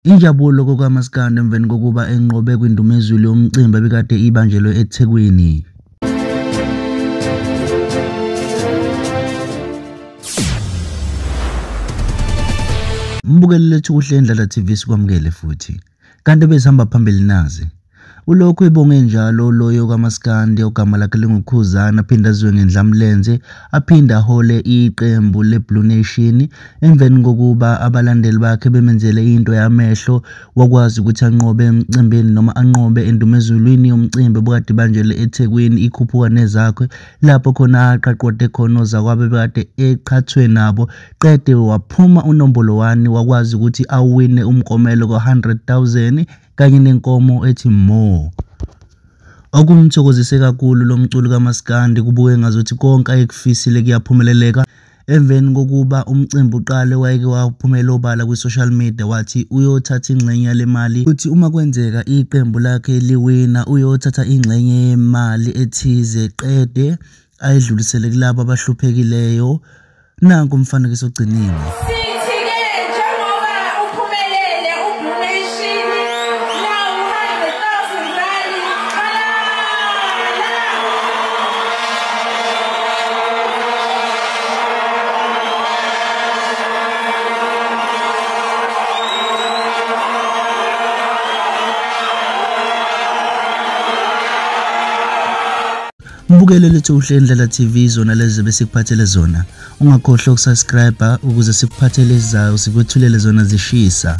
Injabulo kokaMaskandi emveni kokuba enqobe kwindumezulu yomcimbi ebikade ibanjelwe eThekwini. Mbukeli lethu kuhle Ndlela TV sikwamukele futhi. Kanti bezihamba phambili nazi. Ulokhu ebonge njalo loyo kaMaskandi ogama lakhe linguKhuzani aphinde aziwe ngendlamlenze aphinde ahole iqembu leBlue Nation emveni kokuba abalandeli bakhe bemenzele into yamehlo wakwazi ukuthi anqobe emcimbini noma anqobe endumezulwini yomcimbi obukade ibanjelwe eThekwini ikhuphuka nezakhe lapho khona aqaqode khona ozakwabo bekade eqhathwe nabo qede waphuma unombolo 1 wakwazi ukuthi awine umklomelo ka-100,000 kanye nenkomo ethi Mo. Okumthokozise kakhulu lo mculo kaMaskandi kubuke ngazuthi konke ayekufisile kuyaphumeleleka emveni kokuba umcimbi uqale wayeke waphumela obala kwi-social media wathi uyothatha ingxenye yale mali uthi uma kwenzeka iqembu lakhe liwina uyothatha ingxenye yemali ethize qede ayidlulisele kulabo abahluphekileyo. Nanku umfanekiso ogciniwe. Mbukele lethu uhle Ndlela TV zona lezi besikuphathele zona. Ungakhohlwa ukusubscribe ukuze sikuphathele ezayo sikwethulele zona zishisa.